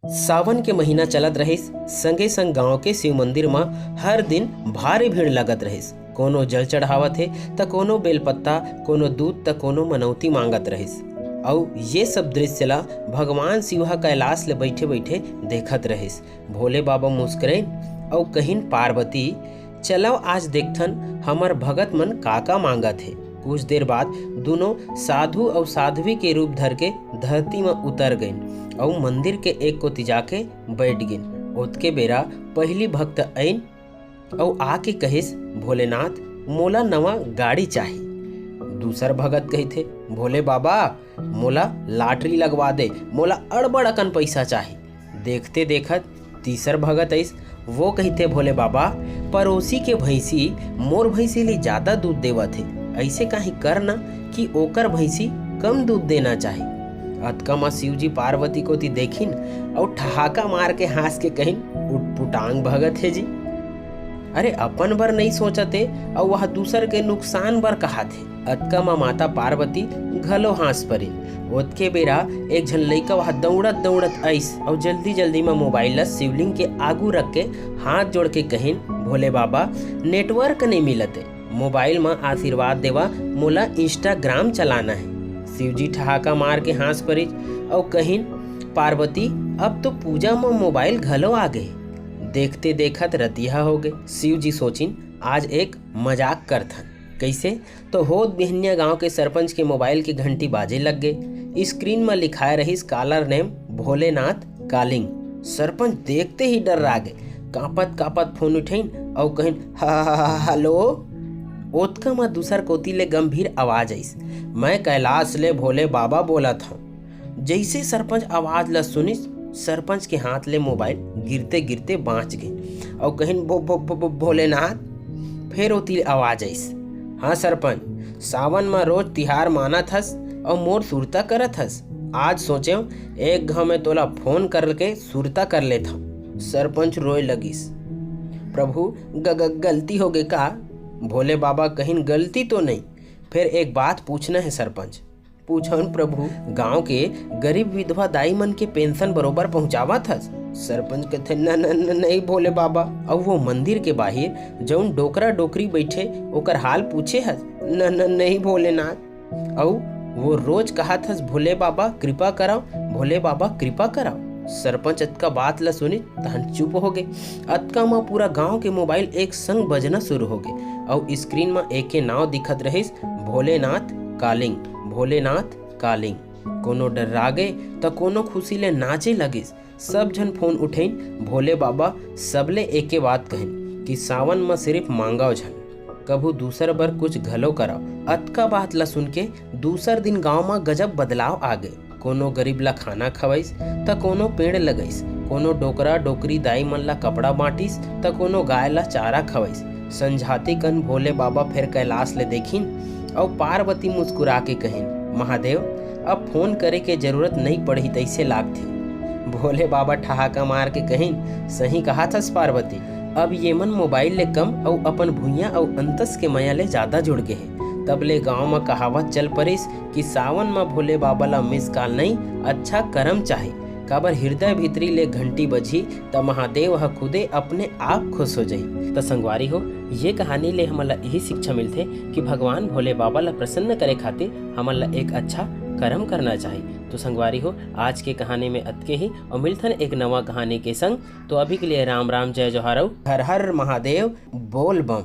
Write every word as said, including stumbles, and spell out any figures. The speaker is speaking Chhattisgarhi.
सावन के महीना चलत रहिस, संगे संग गांव के शिव मंदिर म हर दिन भारी भीड़ लगत रहिस। कोनो जल चढ़ावत हे, त कोनो बेलपत्ता, कोनो दूध, त कोनो मनौती मांगत रहिस। अउ ये सब दृश्य ला भगवान शिव ह कैलाश ले बइठे बइठे देखत रहिस। भोले बाबा मुस्करेन अउ कहिन, "पार्वती, चलव आज देखथन हमर भगत मन का का मांगत हे।" कुछ देर बाद दूनों साधु अउ साध्वी के रूप धर के धरती म उतर गइन अउ मंदिर के एक कोति जाके बइठ गिन। ओतके बेरा पहिली भक्त अइन अउ आके कहिस, "भोलेनाथ, मोला नवा गाड़ी चाही।" दूसर भगत कहिथे, "भोले बाबा, मोला लाटरी लगवा दे, मोला अड़बड़ अकन पइसा चाही।" देखते देखत तीसर भगत अइस, वो कहिथे, "भोले बाबा, परोसी के भैंसी मोर भैंसी ले जादा दूध देवत हे, अइसे काहीं कर ना कि ओकर भैंसी कम दूध देना चाही।" अतका म शिव जी पार्वती कोति देखिन अउ ठहाका मार के हाँस के कहिन, "उटपुटांग भगत हे जी। अरे, अपन बर नइ सोचत हे अउ वह दूसर के नुकसान बर कहात हे।" अतका म माता पार्वती घलो हाँस परिन। ओतके बेरा एक झन लइका वह दौड़त दौड़त आइस अउ जल्दी जल्दी म मोबाइल ल शिवलिंग के आगू रख के हाथ जोड़ के कहिन, "भोले बाबा, नेटवर्क नइ मिलत हे, मोबाइल म आशीर्वाद देवा, मोला Instagram चलाना हे।" शिव जी ठहाका मार के हाँस परिस अउ कहिन, "पार्वती, अब तो पूजा म मोबाइल घलो आ गे।" देखते देखत रतिहा हो गे। शिव जी सोचिन, "आज एक मजाक करथन।" कइसे? तो होत बिहनिया गांव के सरपंच के मोबाइल के घंटी बाजे लग गे। स्क्रीन म लिखाए रहिस, "Caller name भोलेनाथ कालिंग।" सरपंच देखते ही डर्रा गे। कांपत कांपत फोन उठइन अउ कहिन, "ह-, ह-, ह-, हेलो।" ओतका म दूसर कोति ले गंभीर आवाज आइस, "मैं कैलाश ले भोले बाबा बोलत हंव।" जइसे सरपंच आवाज ल सुनिस, सरपंच के हाथ ले मोबाइल गिरते गिरते बांच गे अउ कहिन, "भो-, भो-, भो-, भो-, भोलेनाथ।" फेर ओती ले आवाज आइस, "हाँ सरपंच, सावन म रोज तिहार मानत हस अउ मोर सुरता करत हस। आज सोचेंव एक घांव में तोला फोन करके सुरता कर लेथंव।" सरपंच रोए लगिस, "प्रभु, ग-, ग-, गलती होगे का?" भोले बाबा कहिन, "गलती तो नइ, फेर एक बात पूछना हे सरपंच।" "पूछव न प्रभु।" "गांव के गरीब विधवा दाई मन के पेंशन बरोबर पहुंचावत हस?" सरपंच कथे, "न, न, न, नहीं भोले बाबा।" अउ वो मंदिर के बाहिर जउन डोकरा डोकरी बइठे, ओकर हाल पूछे हस? "न, न, नहीं भोलेनाथ।" अउ वो रोज कहत हस, "भोले बाबा कृपा करव, भोले बाबा कृपा करव।" सरपंच अतका बात ल सुनिस तहन चुप हो गे। अतका म पूरा गांव के मोबाइल एक संग बजना शुरू हो गे अउ स्क्रीन म एके नाव दिखत रहिस, "भोलेनाथ कालिंग, भोलेनाथ कालिंग।" कोनो डर्रा गे त कोनो खुशी ले नाचे लगिस। सब झन फोन उठइन, भोले बाबा सबले एके बात कहिन कि सावन म सिरिफ मांगव झन, कभू दूसर बर कुछ घलो करव। अतका बात ल सुन के दूसर दिन गांव म गजब बदलाव आ गे। कोनो गरीब ल खाना खवइस, त कोनो पेड़ लगइस, कोनो डोकरा डोकरी दाई मन ल कपड़ा बांटिस, त कोनो गाय ल चारा खवइस। संझाती कन भोले बाबा फेर कैलाश ले देखिन अउ पार्वती मुस्कुरा के कहिन, "महादेव, अब फोन करे के जरूरत नइ पड़ही तइसे लागथे।" भोले बाबा ठहाका मार के कहिन, "सही कहाथस पार्वती, अब ये मन मोबाइल ले कम अउ अपन भुइयां अउ अंतस के मया ले जादा जुड़ गे हे।" तब ले गांव म कहावत चल परिस कि सावन म भोले बाबा ल मिस कॉल नइ, अच्छा करम चाही। काबर हृदय भीतरी ले घंटी बजही, त महादेव ह खुदे अपने आप खुश हो जाही। त संगवारी हो, ये कहानी ले हमन ला यही शिक्षा मिलथे कि भगवान भोले बाबा ला प्रसन्न करे खातिर हमन ला एक अच्छा करम करना चाही। तो संगवारी हो, आज के कहानी में अतके ही, अउ मिलथन एक नवा कहानी के संग। तो अभी के लिए राम राम, जय जोहार अउ हर हर महादेव, बोल बम।